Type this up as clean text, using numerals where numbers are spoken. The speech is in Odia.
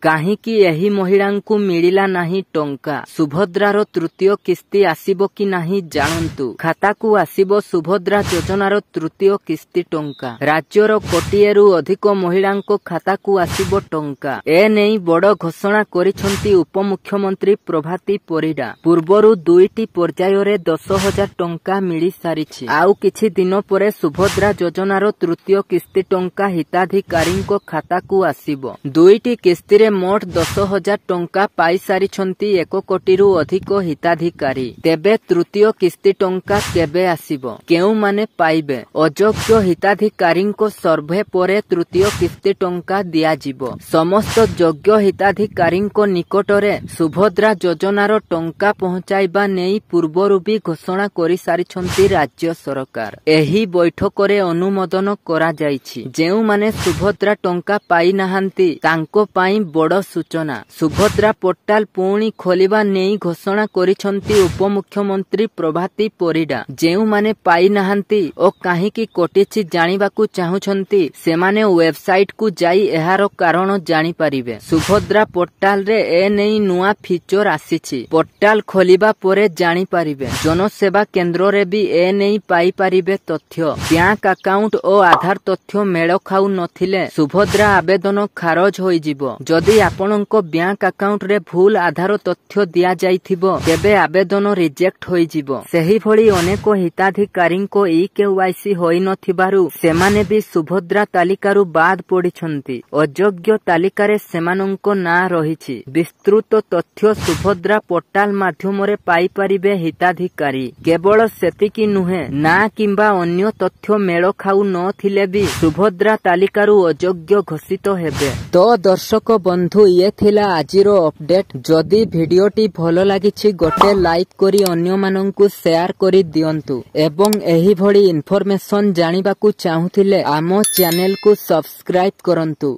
କାହିଁକି ଏହି ମହିଳାଙ୍କୁ ମିଳିଲା ନାହିଁ ଟଙ୍କା? ସୁଭଦ୍ରାର ତୃତୀୟ କିସ୍ତି ଆସିବ କି ନାହିଁ ଜାଣନ୍ତୁ। ଖାତାକୁ ଆସିବ ସୁଭଦ୍ରା ଯୋଜନାର ତୃତୀୟ କିସ୍ତି ଟଙ୍କା। ରାଜ୍ୟର କୋଟିଏରୁ ଅଧିକ ମହିଳାଙ୍କ ଖାତାକୁ ଆସିବ ଟଙ୍କା। ଏନେଇ ବଡ଼ ଘୋଷଣା କରିଛନ୍ତି ଉପମୁଖ୍ୟମନ୍ତ୍ରୀ ପ୍ରଭାତୀ ପରିଡ଼ା। ପୂର୍ବରୁ ଦୁଇଟି ପର୍ଯ୍ୟାୟରେ 10,000 ଟଙ୍କା ମିଳିସାରିଛି। ଆଉ କିଛି ଦିନ ପରେ ସୁଭଦ୍ରା ଯୋଜନାର ତୃତୀୟ କିସ୍ତି ଟଙ୍କା ହିତାଧିକାରୀଙ୍କ ଖାତାକୁ ଆସିବ। ଦୁଇଟି କିସ୍ତିରେ ମୋଟ 10,000 ଟଙ୍କା ପାଇସାରିଛନ୍ତି 1 କୋଟିରୁ ଅଧିକ ହିତାଧିକାରୀ। ତେବେ ତୃତୀୟ କିସ୍ତି ଟଙ୍କା କେବେ ଆସିବ, କେଉଁମାନେ ପାଇବେ? ଅଯୋଗ୍ୟ ହିତାଧିକାରୀଙ୍କ ସର୍ଭେ ପରେ ତୃତୀୟ କିସ୍ତି ଟଙ୍କା ଦିଆଯିବ। ସମସ୍ତ ଯୋଗ୍ୟ ହିତାଧିକାରୀଙ୍କ ନିକଟରେ ସୁଭଦ୍ରା ଯୋଜନାର ଟଙ୍କା ପହଞ୍ଚାଇବା ନେଇ ପୂର୍ବରୁ ବି ଘୋଷଣା କରିସାରିଛନ୍ତି ରାଜ୍ୟ ସରକାର। ଏହି ବୈଠକରେ ଅନୁମୋଦନ କରାଯାଇଛି। ଯେଉଁମାନେ ସୁଭଦ୍ରା ଟଙ୍କା ପାଇନାହାନ୍ତି, ତାଙ୍କ ପାଇଁ ବଡ଼ ସୂଚନା। ସୁଭଦ୍ରା ପୋର୍ଟାଲ ପୁଣି ଖୋଲିବା ନେଇ ଘୋଷଣା କରିଛନ୍ତି ଉପମୁଖ୍ୟମନ୍ତ୍ରୀ ପ୍ରଭାତୀ ପରିଡ଼ା। ଯେଉଁମାନେ ପାଇନାହାନ୍ତି ଓ କାହିଁକି କଟିଛି ଜାଣିବାକୁ ଚାହୁଁଛନ୍ତି, ସେମାନେ ୱେବସାଇଟକୁ ଯାଇ ଏହାର କାରଣ ଜାଣିପାରିବେ। ସୁଭଦ୍ରା ପୋର୍ଟାଲରେ ଏନେଇ ନୂଆ ଫିଚର ଆସିଛି। ପୋର୍ଟାଲ ଖୋଲିବା ପରେ ଜାଣିପାରିବେ। ଜନସେବା କେନ୍ଦ୍ରରେ ବି ଏନେଇ ପାଇପାରିବେ ତଥ୍ୟ। ବ୍ୟାଙ୍କ ଆକାଉଣ୍ଟ ଓ ଆଧାର ତଥ୍ୟ ମେଳ ଖାଉ ନଥିଲେ ସୁଭଦ୍ରା ଆବେଦନ ଖାରଜ ହୋଇଯିବ। ଯଦି ଆପଣଙ୍କ ବ୍ୟାଙ୍କ ଆକାଉଣ୍ଟରେ ଭୁଲ ଆଧାର ତଥ୍ୟ ଦିଆଯାଇଥିବ, ତେବେ ଆବେଦନ ରିଜେକ୍ଟ ହୋଇଯିବ। ସେହିଭଳି ଅନେକ ହିତାଧିକାରୀଙ୍କ ଇ-କେୱାଇସି ହୋଇନଥିବାରୁ ସେମାନେ ବି ସୁଭଦ୍ରା ତାଲିକାରୁ ବାଦ୍ ପଡ଼ିଛନ୍ତି। ଅଯୋଗ୍ୟ ତାଲିକାରେ ସେମାନଙ୍କ ନାଁ ରହିଛି। ବିସ୍ତୃତ ତଥ୍ୟ ସୁଭଦ୍ରା ପୋର୍ଟାଲ ମାଧ୍ୟମରେ ପାଇପାରିବେ ହିତାଧିକାରୀ। କେବଳ ସେତିକି ନୁହେଁ, ନାଁ କିମ୍ବା ଅନ୍ୟ ତଥ୍ୟ ମେଳ ଖାଉ ନଥିଲେ ବି ସୁଭଦ୍ରା ତାଲିକାରୁ ଅଯୋଗ୍ୟ ଘୋଷିତ ହେବେ। ତ ଦର୍ଶକ ବନ୍ଧୁ, ଇଏ ଥିଲା ଆଜିର ଅପଡେଟ୍। ଯଦି ଭିଡିଓଟି ଭଲ ଲାଗିଛି, ଗୋଟେ ଲାଇକ୍ କରି ଅନ୍ୟମାନଙ୍କୁ ସେୟାର କରି ଦିଅନ୍ତୁ ଏବଂ ଏହିଭଳି ଇନଫରମେସନ ଜାଣିବାକୁ ଚାହୁଁଥିଲେ ଆମ ଚ୍ୟାନେଲକୁ ସବସ୍କ୍ରାଇବ କରନ୍ତୁ।